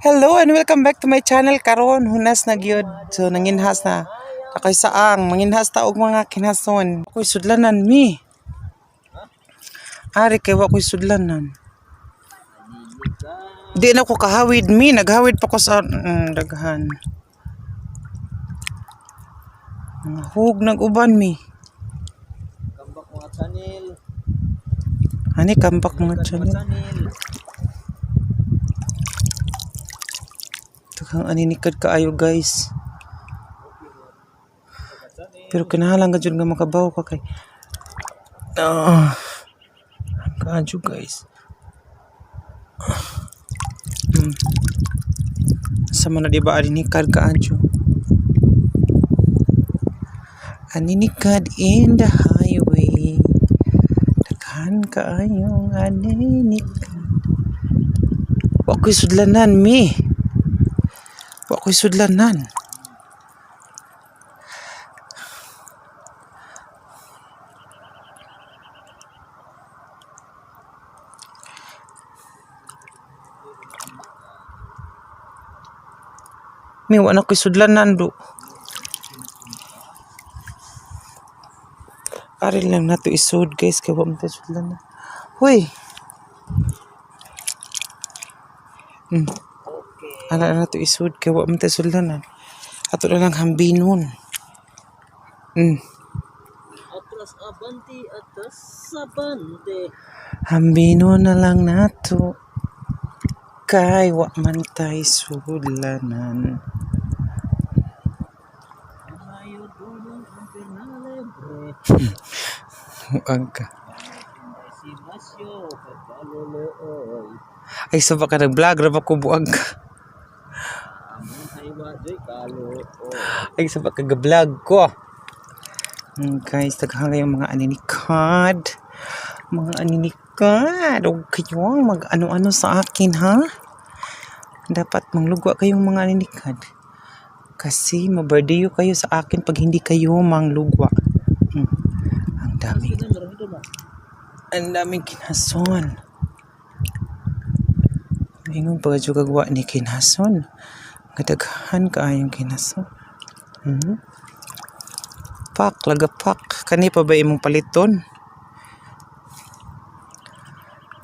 Hello and welcome back to my channel. Karon hunas na gyud. So nanginhas na. Ako'y saang manginhas ta og mga kinhason. Ako'y sudlanan mi. Ari kay wa ko'y sudlanan. Di na ko kahawid mi, naghawid pa ko sa daghan. Mga hug nag-uban mi. Kambak mga channel. Ani kambak mga Mga channel. channel. Daghang aninikad kaayo, guys. Pero kinahanglan ka jud nga makabaw ka kay kaadyo, guys. Sa man na di ba aninikad kaadyo? Aninikad in the highway. Daghan kaayong aninikad. Wa ko'y sudlanan mi. Wa ko'y sudlanan. Mi, wa na ko'y sudlanan do. Ari lang nato isud, guys, kay wa man tay sudlanan. Huy. Okay. Ana na nato isud kay wa man tay sudlanan. Ato na lang hambinon. Atras abante, atras abante. Hambinon na lang nato kay wa man tay sudlanan. Mayo dulong ang pinalebre. Huwag ka. Si Masyo, pagkaluluoy. Ay, sa baka nag-vlog ra ba ko, buag ka. Amon ay wajoy kaluoy. Ay, sa baka ga-vlog ko. Guys, daghan kayong mga aninikad. Mga aninikad. Huwag kayong mag ano-ano sa akin, ha? Dapat manglugwa kayong mga aninikad. Kasi mabardiyo kayo sa akin pag hindi kayo manglugwa. Ang dami. Ang daming kinason. Ingon pa kagwa ni kinason. Gadaghan kaayong kinason. Pak, lagapak. Kani pa ba imong paliton?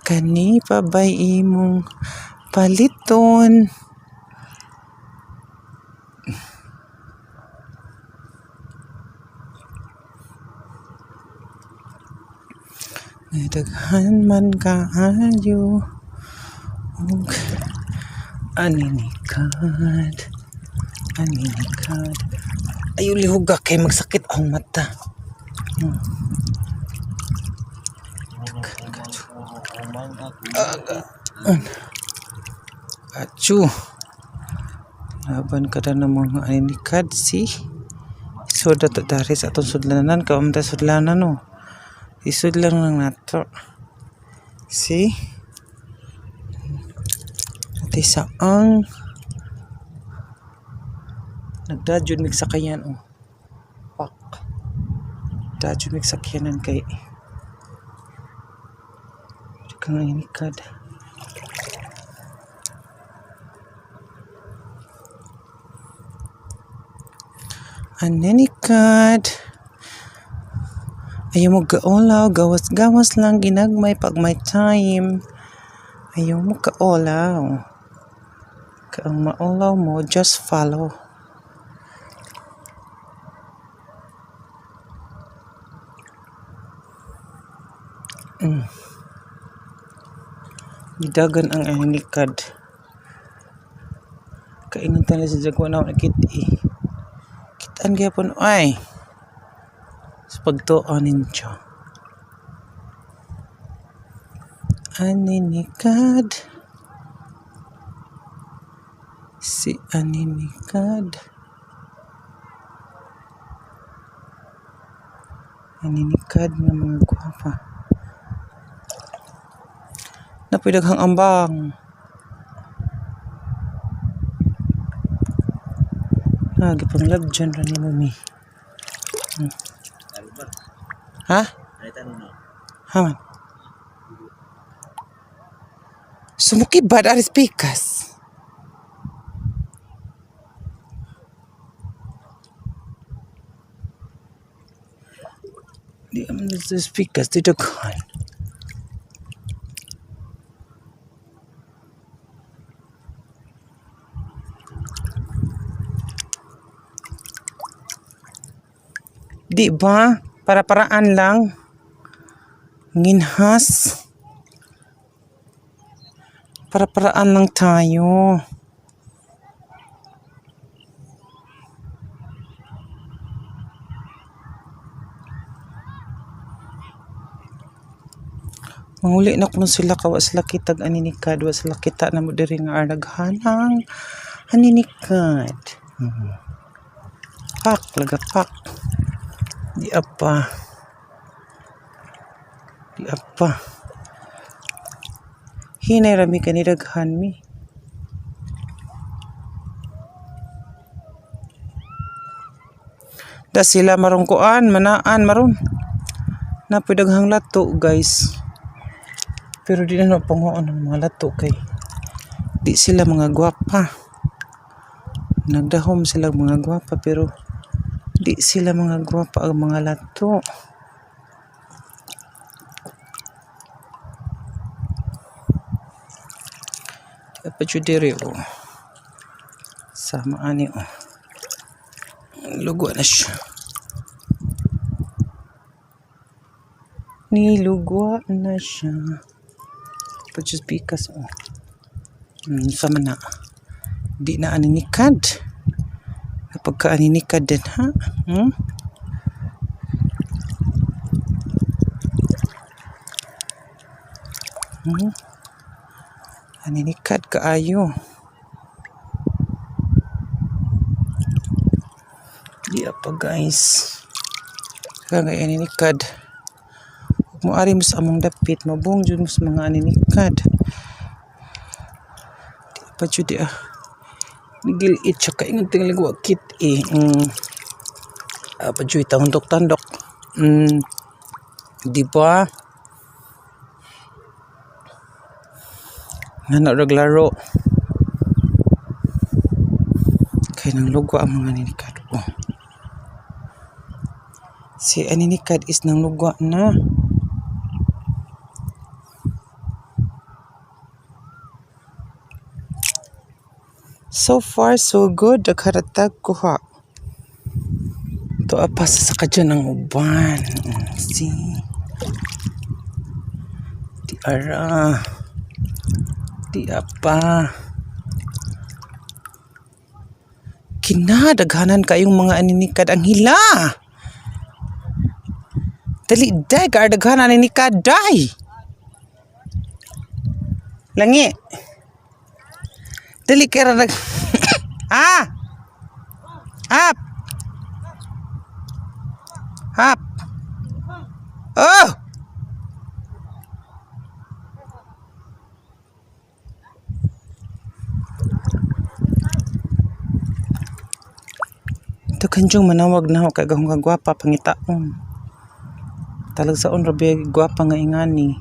Kani pa ba imong paliton? Daghan man kaayo og aninikad. Aninikad. Ayaw lihog kay magsakit ang mata. Daghan kaayo. Umang ako. Achu. Laban ka na ng mga aninikad si. So dato dari sa atong sudlanan ka ta sudlanan no. Isudlan lang nato. See? Ati saang nagdadyon mig sakayan oh. Pak. Dadyon mig sakyanan kay kang aninikad. Aninikad. Ayaw mo kaolaw, gawas-gawas lang ginagmay pag may time. Ayaw mo kaolaw. Kaang maulaw mo, just follow. Gidagan ang aninikad. Kaingon tala sa jagwa na ako nakit eh. Kitaan gyapon ay. Sa pagtuon ninyo. Aninikad. Si Aninikad. Aninikad nga mga gwapa. Napoy daghang ambang. Ah, gipanglabjan ra nimo mi. Ha? Haman. Sumukibad aris pikas. Di man sa pikas dito daghan. Di ba? Para-paraan lang. Nginhas. Para-paraan lang tayo. Manguli na kuno sila kawa sila kitag aninikad, wa sila kita na mo diri nga araghanang aninikad. Pak, laga pak. Di apa. Di apa. Hinay rami kanidaghan mi. Da sila marungkuan, manaan maron. Napoy daghang lato, guys. Pero di na na panguon ang mga lato kay di sila mga gwapa. Nagdahom sila mga gwapa pero di sila mga gwapa ang mga lato. Di pa jud diri oh. Sama ani oh. Lugwa na siya. Nilugwa na siya. But just because oh. Sama na. Di na aninikad. Kapag ka aninikad din ha. Aninikad kaayo. Di pa, guys. Kaya aninikad. Ug moari mo sa among dapit, mabong jud mo sa mga aninikad. Di pa jud ah. Nigilit siya kay ingon tingali wa kit eh. Ah, pa jud tandok tandok. Di ba? Nga na laro. Kay nang lugwa ang mga aninikad. Oh. Si aninikad is nang lugwa na. So far, so good. Nagharatag kuha. Ito pa sa sakadyan ng uban. See? Di ara. Di apa. Kinadaghanan kayong mga aninikad ang hila. Dali, day, kaardaghanan aninikad, day. Langi. Dali kaya nag. Ah! Up! Up! Oh! Ito kanjong manawag na ako kay gahong kagwapa pangitaon. Talagsaon ra ba gwapa nga ingani.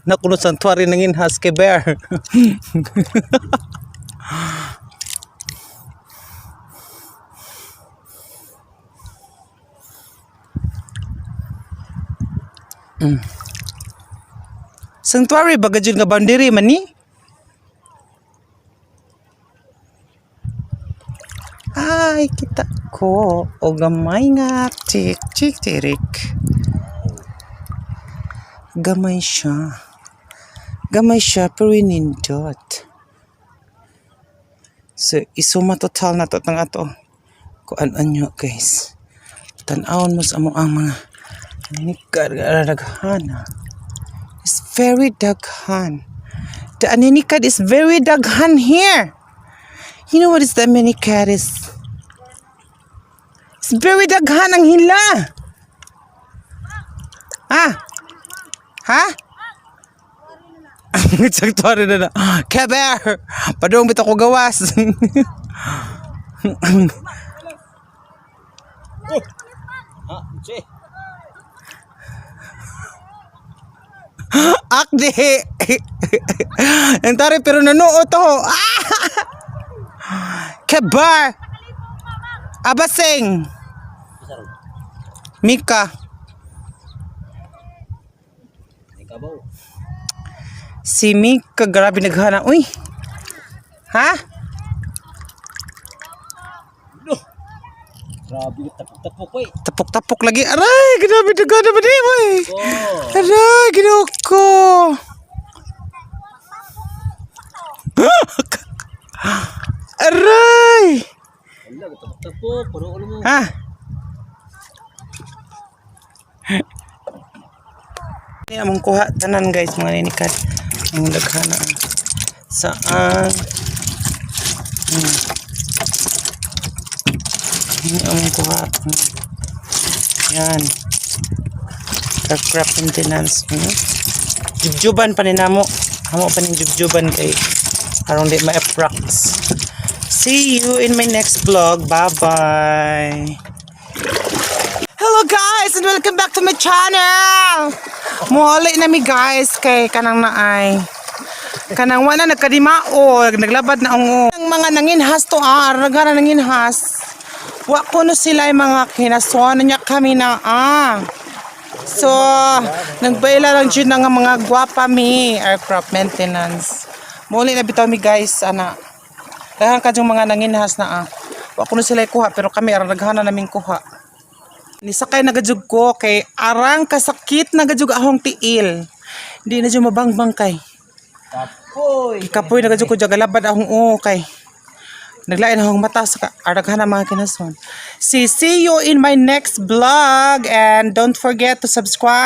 Nakuno santuari nangin husky bear. Sanctuary ba gajud nga boundary man ni? Ay, kita ko o gamay nga tik tik tirik. Gamay siya. Gamay siya pero nindot. So, isuma total na to tang ato. Kuan anyo, guys. Tan-awon mo sa amo ang mga aninikad daghan. It's very daghan. The aninikad is very daghan here. You know what is the aninikad is? It's very daghan ang hila. Ah? Ha? Sanctuary na na. Keber! Padung bitaw ko gawas. Ha, che. Akdi. Entare pero nanuo to. Ah! Kebar. Abasing. Mika. Ikabaw. Si Mika, grabe naghana. Uy. Ha? No. Grabe tapok-tapok oy. Tapok-tapok lagi. Aray, grabe naghana ba di, uy. Oh. Aray, ginoo ko. Aray! Wala tapok-tapok, puno ulo mo. Ha? Ini among kuha tanan, guys, mga ninikat. Ang daghana. Saan? Ini among kuha. Yan. Aircraft maintenance. Jubjuban pa ni namo. Amo pa ni jubjuban kay aron di ma-approx. See you in my next vlog. Bye-bye. Hello guys, and welcome back to my channel. Muhali na mi, guys, kay kanang naay. Kanang wala nagkadimao, naglabad na ang mga nanginhas to ah, ragara nanginhas. Wa ko no sila yung mga kinaswan niya kami na ah. So, nagbaila lang jud na nga mga gwapa mi, aircraft maintenance. Muli na bitaw mi, guys, ana. Daghan ka yung mga nanginhas na ah. Wa ko no sila kuha pero kami arang daghana namin kuha. Nisakay na gajug ko kay arang kasakit na gajug ahong tiil. Di na jud mabangbang kay. Tapoy. Gikapoy na gajug ko jagalabad ahong oo kay. Naglain ahong mata sa araghan mga kinaswan. See you in my next vlog and don't forget to subscribe.